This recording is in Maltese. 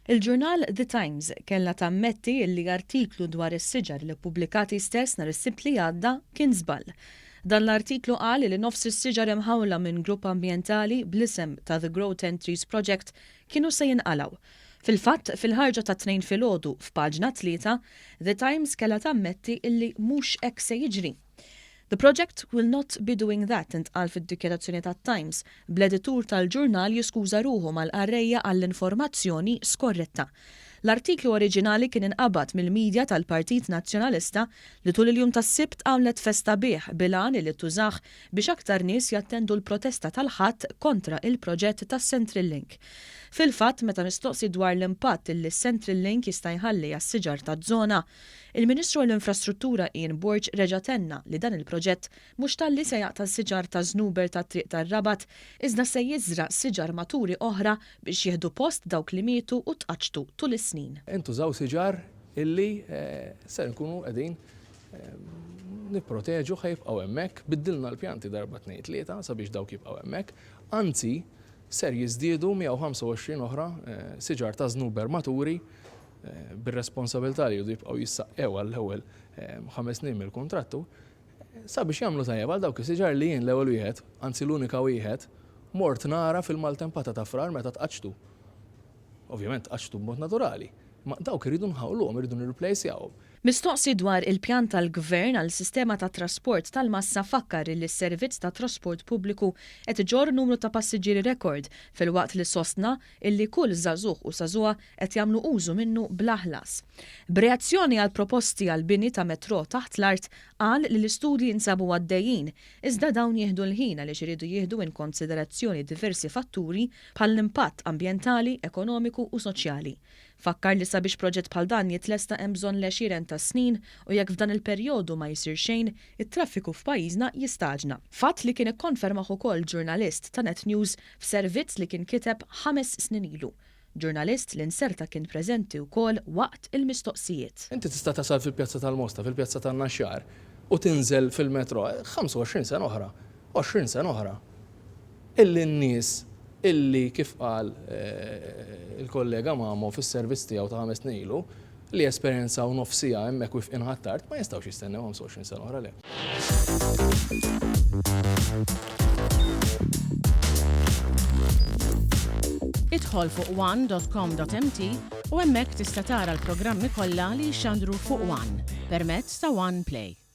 Il-ġurnal The Times kellha tammetti li artiklu dwar is-siġar li ppubblikat hi stess nhar is-Sibt li għadda kien żball. Dan l-artiklu qal li nofs is-siġar imħawla minn grupp ambjentali bl-isem ta' The Grow Ten Trees Project kienu se jinqalgħu. Fil-fatt, fil-ħarġa tat-Tnejn filgħodu, f'paġna tlieta, The Times kellha tammetti illi mhux hekk se jiġri. The project will not be doing that, intqal fid-dikjarazzjoni tat-Times, bl-editur tal-ġurnal jiskuża ruħu mal-qarrejja għall-informazzjoni skorretta. L-artiklu oriġinali kien inqabad mill-media tal-Partit Nazzjonalista li tul il-jum tas-Sibt għamlet festa bih bil-għan li tużah biex aktar nies jattendu l-protesta tal-Ħadd kontra il-proġett tas-Central Link. Fil-fatt, meta mistoqsi dwar l-impatt li s-Central Link jista' jħalli għas-siġar taż-żona, Il-Ministru għall-Infrastruttura Ian Borg reġa' tenna li dan il-proġett mhux talli se jaqta' s-siġar taż-żnuber tat-triq tar-Rabat iżda se jiżra' siġar maturi oħra biex jieħdu post dawk li mietu u tqaċċtu tul is-snin. Intużaw siġar illi ser nkunu qegħdin nipproteġu ħa jibqgħu hemmhekk, biddilna l-pjanti darba tnejn tlieta sabiex dawk jibqgħu hemmhekk, anzi ser jiżdiedu 125 oħra siġar ta' żnuber maturi bir-responsabilità li jridu jibqgħu jissaqqew għall-ewwel ħames snin mill-kuntrattu, sabiex jagħmlu tajjeb għal dawk is-siġar li jien l-ewwel wieħed, anzi l-unika wieħed, mort nara fil-maltempata ta' Frar meta tqaċċtu. Ovvjament tqaċċtu b'mod naturali, imma dawk irridu nħawluhom, irridu nirriplejsjawhom. Mistoqsi dwar il-pjan tal-Gvern għal sistema ta' trasport tal-massa fakkar illi s-servizz ta' trasport pubbliku qed iġorr numru ta' passiġġieri rekord filwaqt li sostna illi kull żagħżugħ u żagħżugħa qed jagħmlu użu minnu bla ħlas. B'reazzjoni għal proposti għal bini ta' metrò taħt l-art, qal li l-istudji jinsabu għaddejjin, iżda dawn jieħdu l-ħin għaliex iridu jieħdu in konsiderazzjoni diversi fatturi bħall-impatt ambjentali, ekonomiku u soċjali. Fakkar li sabiex proġett bħal dan jitlesta hemm bżonn l-għexieren ta' snin u jekk f'dan il-perjodu ma jsir xejn, it-traffiku f'pajjiżna jistaġna. Fatt li kien ikkonfermah ukoll ġurnalist ta' Net News f'servizz li kien kiteb ħames snin ilu. Ġurnalist li nserta kien preżenti wkoll waqt il-mistoqsijiet. Inti tista' tasal fil-Pjazza tal-Mosta, fil-Pjazza tan-Naxxar u tinżel fil-metro 25 sena oħra, 20 sena oħra. Illi n-nies illi kif qal il-kollega Mamo fis-servizz tiegħu ta' ħames snin ilu, li esperjenzaw nofs siegħa hemmhekk wifqin Ħ'Attard ma jistgħux jistennew 25 sena oħra le. Idħol fuq one dot com dot mt u hemmhekk tista' tara l-programmi kollha li jixxandru fuq one permezz ta' One Play.